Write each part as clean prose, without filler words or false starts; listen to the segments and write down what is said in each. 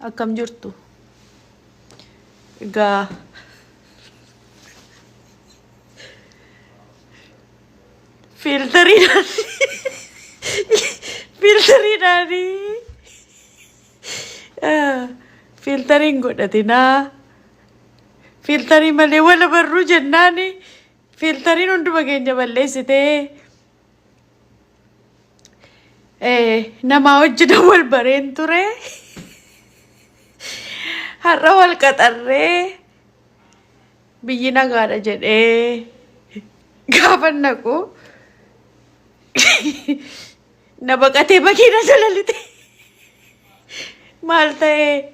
Akkam jirtu? Egaa fiiltariidhaan fiiltariidhaan fiiltariin godhatinaa fiiltarii malee wal barruu jennaan fiiltariin hunduma keenya balleessitee Namaa wajjin wal bareen ture. Har'a wal qaxarree biyyi nagaadha jedhee gaafa naqu na baqatee makiina jala lixe. Maal ta'ee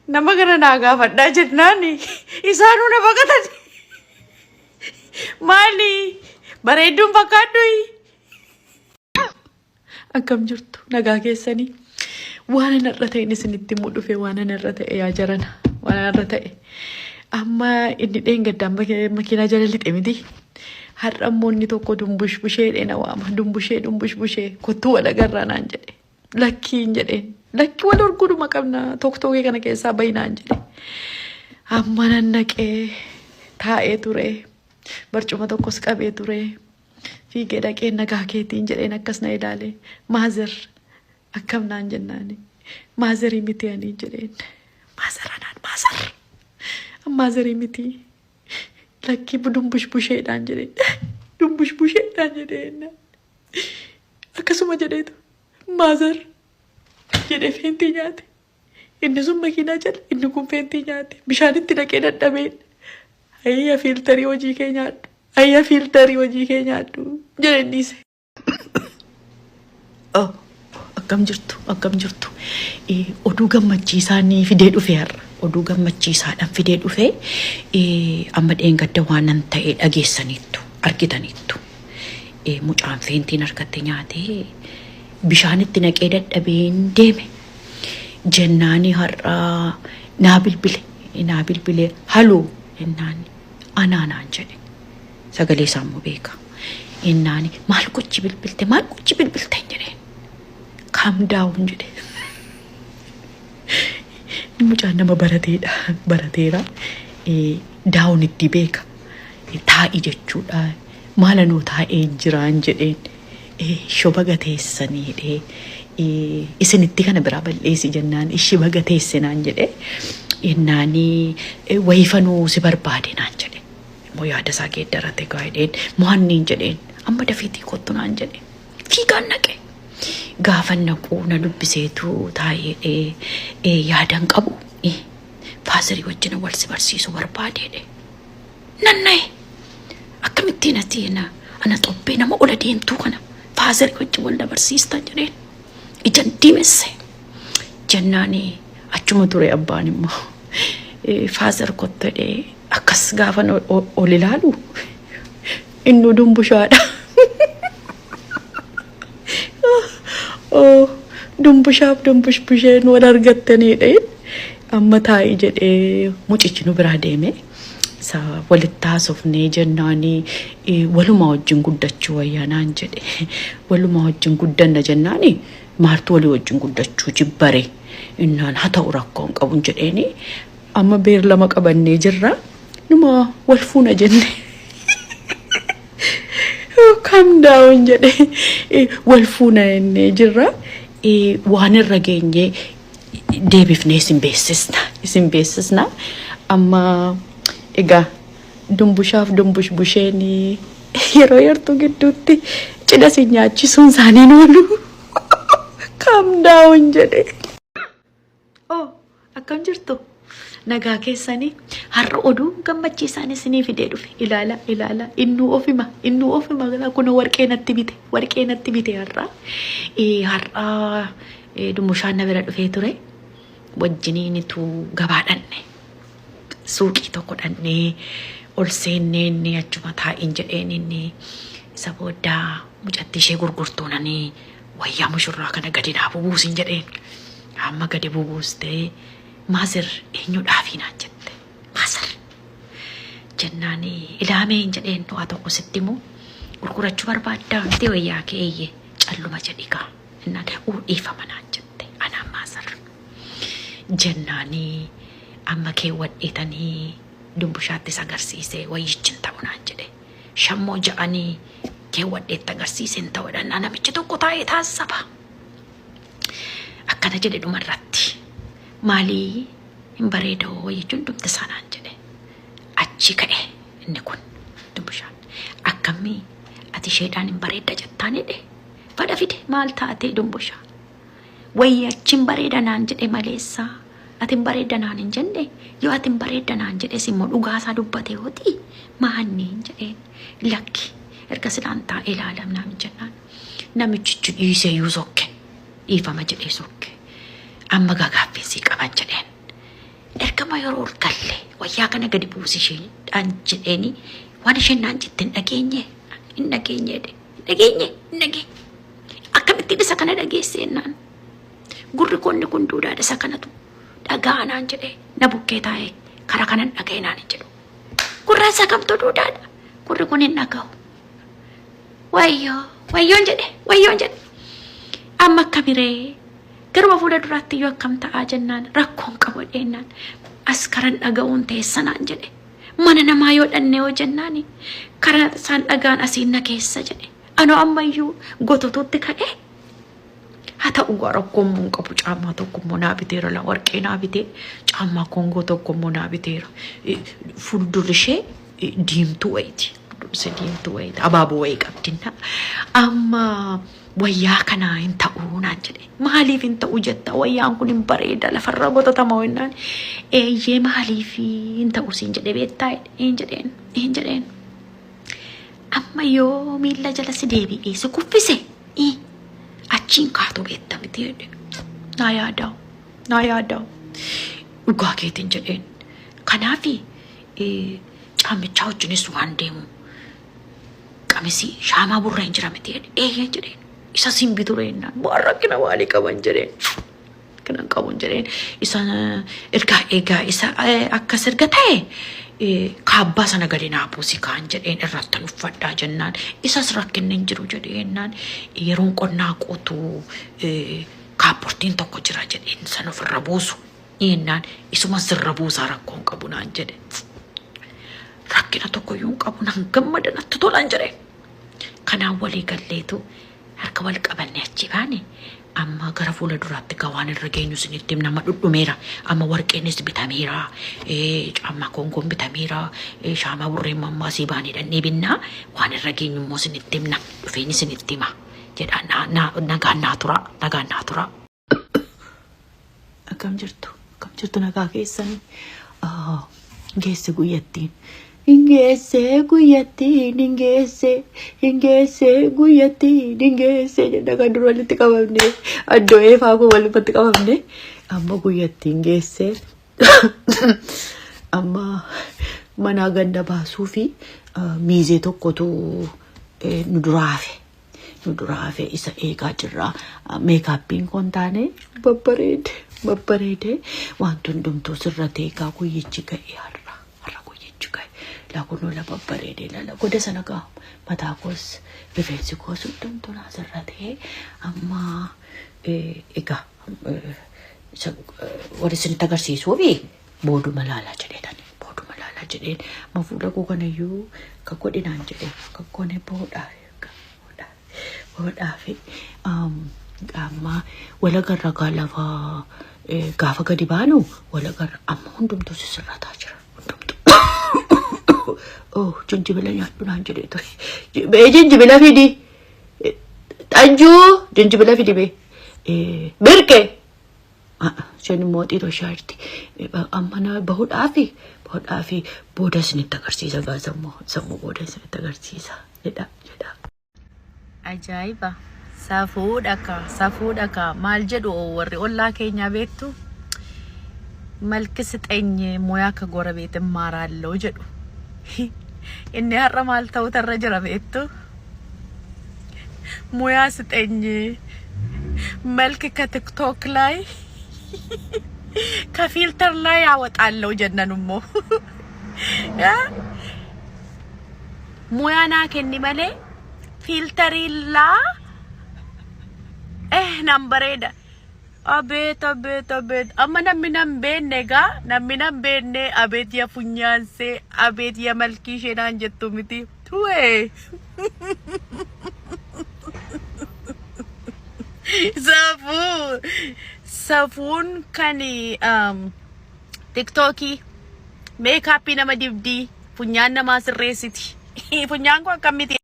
nama kana naa gaafadhaa jennaan isaanuu na baqatan. Maali bareedduun fakkaadhuyi. Akkam jirtu nagaa keessanii waan ana irra ta'e isinitti himuu dhufe waan ana irra ta'e yaa jarana waan ana irra ta'e amma inni dheengaddaa makiinaa jala lixe miti har'a immoo inni tokko dumbush bushee jedhee na waama dumbushee dumbush bushee kottuu wal agarraa naan jedhe lakkii hin jedheen lakki wal arguudhuma qabna toktookii kana keessaa bahi naan jedhe amma nan naqee taa'ee ture barcuma tokkos qabee ture. Fiigee dhaqee nagaa keetiin jedheen akkas na ilaale. Maazer akkam naan jennaani. Maazerii miti ani jedheen. Maazer anaan maazer. Maazerii miti. Lakkii dumbush busheedhaan jedheen. Dumbush busheedhaan jedheen. Akkasuma jedheetu maazer jedhee feentii nyaate. Inni sun makiinaa jala, inni kun feentii nyaate. Bishaanitti naqee dadhabeen. Ayya fiiltarii hojii kee nyaadhu. Ayya fiiltarii hojii kee nyaadhu. Jedheen dhiise. Oh, akkam jirtu akkam jirtu oduu gammachiisaa ni fidee dhufe har'a oduu gammachiisaadhaan fidee dhufe amma dheengadda waanan ta'e dhageessaniittu argitaniittu mucaan feentiin harkatti nyaatee bishaanitti naqee dadhabeen deeme Jennaani har'a naa bilbile naa bilbile haloo jennaani anaa naan jedhe sagalee isaa immoo beeka jennaani maal gochi bilbilte maal gochi bilbilte hin jedheen calm down jedhe mucaan nama barateedha barateera down itti beeka taa'i jechuudha maalanoo taa'ee jiraan jedheen Isho baga teessanii jedhee isinitti kana biraa bal'eessi jennaan ishi baga teesse naan jedhe jennaani wayifanuu si barbaade naan jedhe immoo yaada isaa geeddarate gaa jedheen mo'anniin jedheen amma dafiitii kottu naan jedhe fiigaan naqe gaafa naquu na dubbiseetu taa'ee yaadan qabu faazarii wajjin wal si barsiisuu barbaadeedhe. Nan na'e. Akkamittiin ati na ana xobbee nama ola deemtuu kana faazarii wajjin wal na barsiistan jedheen. Ijaan diimesse. Jennaan achuma ture abbaan immoo. Faazar kottu jedhee akkas gaafa ol ilaalu innuu dumbushaadha. Oh, dumbushaaf dumbush busheen wal argattaniidha. Amma taa'i jedhee mucichi nu biraa deeme. Isa walitti haasofnee jennaanii walumaa wajjin guddachuu wayyaa naan jedhe. Walumaa wajjin guddanna jennaani maaltu walii wajjin guddachuu jibbare. Innaan haa ta'u rakkoon qabuun jedheeni amma beer lama qabannee jirra. Numa wal fuuna jenne. Calm down jedhe wal fuuna jennee jirra. Waan irra geenye deebifnee isin beeksisna. Isin beeksisna. Amma egaa dumbushaaf dumbush busheen yeroo yartuu gidduutti cidha isin nyaachisuun isaanii oolu. Calm down jedhe. Oh, akkam jirtu? Nagaa keessanii har'a oduu gammachiisaan isinii fidee dhufe. Ilaala, ilaala, innuu ofima, innuu ofima kun warqee natti bite, warqee natti bite har'a. Har'a dummushaan na bira dhufee ture. Wajjiniinitu gabaa dhanne. Suuqii tokko dhannee ol seennee inni achuma taa'in jedheen inni isa booda mucattii ishee gurgurtuunanii wayyaa mushurraa kana gadi naa bubuusin jedheen. Amma gadi bubuustee maazir eenyudhaafii naan jette. Maazir jennaan ilaamee hin jedheen waa tokko sitti himu gurgurachuu barbaaddaa miti wayyaa kee eeyye calluma jedhi kaa. Jennaan uu dhiifama naan jette anaan maazir. Jennaanii amma keewwadheetanii dumbushaattis agarsiise wayyichi hin ta'u naan jedhe. Shammoo ja'anii keewwadheetti agarsiise hin ta'u jedhan namichi tokko taa'ee taassaba. Akkana jedhe dhumarratti. Maalii hin bareedoo wayyichi hundumti isaa naan jedhe. Achi ka'e inni kun dumbushaan. Akkamii ati isheedhaan hin bareedda jettaan jedhe. Fadha fide maal taatee dumbushaa. Wayyi achi hin bareeda naan jedhe maleessaa. Ati hin bareedda naan hin jenne yoo ati hin bareedda naan jedhes immoo dhugaasaa dubbate hooti maanni hin jedheen lakki erga silaan taa'ee ilaalam naan jennaan namichichi dhiisee iyyuu sokke dhiifama jedhee sokke amma gagaaffiin sii qaban jedheen ergama yeroo ol galle wayyaa kana gadi buusi isheedhaan jedheeni waan isheen naan jette hin dhageenye hin dhageenye jedhe hin dhageenye hin dhageenye akkamittiin isa kana dhageesse jennaan Gurri koo inni kun duudaadha isa kanatu dhaga'a naan jedhee na bukkee taa'ee kara kanan dhaga'e naan hin jedhu. Gurra isa kamtu duudaadha. Gurri kun hin dhaga'u. Wayyoo wayyoon jedhe wayyoon jedhe. Amma akkamiree garuma fuula duraatti iyyuu akkam ta'aa jennaan rakkoon qabu jedheenaan as karan dhaga'uun teessa naan jedhe. Mana namaa yoo dhannee yoo jennaani karaa isaan dhagaan asiin na keessa jedhe. Anoo ammayyuu gototuutti ka'ee Haa ta'u gaa rakkoo immoo hin qabu caammaa tokko immoo naa biteera la warqee naa bitee caammaa koongoo tokko immoo naa biteera. Fuuldurri ishee diimtuu wayiiti. Fuuldurri ishee diimtuu wayiiti. Abaaboo wayii qabdinna. Amma wayyaa kana hin ta'u naan jedhe. Maaliif hin ta'u jetta wayyaan kun hin bareeda lafarra gotatama wennaan. Eeyyee maaliif hin ta'u siin jedhe beektaa hin jedheen hin jedheen. Amma yoo miilla jala si deebi'ee si kuffise i achiin kaatu beekta miti jedhe. Naa yaadaa'u naa yaadaa'u dhugaa keetiin jedheen. Kanaafi caammichaa wajjinis waan deemu qamisii shaamaa burra hin jira miti jedhe. Eeyyee jedheen. Isa siin bitu reennaan waan rakkina maalii qaban jedheen. Rakkina hin qabu jedheen. Isa ergaa egaa isa akkas erga ta'e kaabbaa sana gadi naa buusi kaan jedheen irrattan uffadhaa jennaan isas rakkinni hin jiru jedheenaan yeroon qonnaa qotu kaapportiin tokko jira jedheen san ofirra buusu jennaan isuma sirra buusaa rakkoon qabu naan jedhe. Rakkina tokko iyyuu hin qabu nan gammada natti tolan jedheen. Kanaan walii galleetu harka wal qabanne achi baane amma gara fuula duraatti gaa waan irra geenyu isinitti himna amma dhudhumeera amma warqeenis bitameera caammaa koongoon bitameera shaamaa burreen ammaa asii baanee dhannee binnaa waan irra geenyu immoo isinitti himna dhufeen isinitti hima jedha nagaan naa turaa nagaan naa turaa. Akkam jirtu? Akkam jirtu nagaa keessanii? Geesse guyyattiin. Hin geesse guyyattiin hin geesse hin geesse guyyattiin hin geesse jenna kan dura walitti qabamne addoo eefaa koo walitti qabamne amma guyyattiin geesse amma manaa ganda baasuu fi miizee tokkotu nu duraa hafe. Nu duraa hafe isa eegaa jirra. Meekaappiin koo hin taane babbareede babbareede wanti hundumtuu sirratee egaa guyyichi ga'e har'a har'a guyyichi ga'e laa kunoo la babbareede lala goda sana gaa mataa koos rifeensi koos hundumtuu naa sirratee amma egaa warri isinitti agarsiisuufi booduma laalaa jedheetani booduma laalaa jedheen amma fuula koo kanayyuu akka godhinaan jedhee akka goone boodhaa boodhaa fi amma walagarra gaa lafa gaafa gadi baanu walagarra amma hundumtuu sisirrataa jira hundumtuu oh jinjibila nyaadhu naan jedhee ture bee jinjibila fidi xanjuu jinjibila fidi bee birqee Isheen immoo xiiroo jirti. Amma na bahuudhaafi bahuudhaafi booda isinitti agarsiisa gaa sammuu sammuu booda isinitti agarsiisa jedha jedha. Ajaa'iba! Safuudha kaa safuudha kaa maal jedhu warri ollaa keenyaa beektu malki sixeenye moyaa ka gorabeet immaaraalloo jedhu. Inni har'a maal ta'utu irra jira beektu? Muyaa sixenyi መልክ ከቲክቶክ ላይ ከፊልተር ላይ አወጣለሁ ጀነኑሞ ሙያ naa kenni malee fiiltariillaa eh nan bareeda. Abeet, abeet, abeet! Amma namni nan beekne egaa, namni nan beekne "Abeet ya funyaansee, abeet ya malkii ishee" naan jettu miti. Tuwee. Safuu. Safuun kan tiktookii makeup nama dibdii, funyaan namaa sirreessiti. Funyaan koo akkam miti.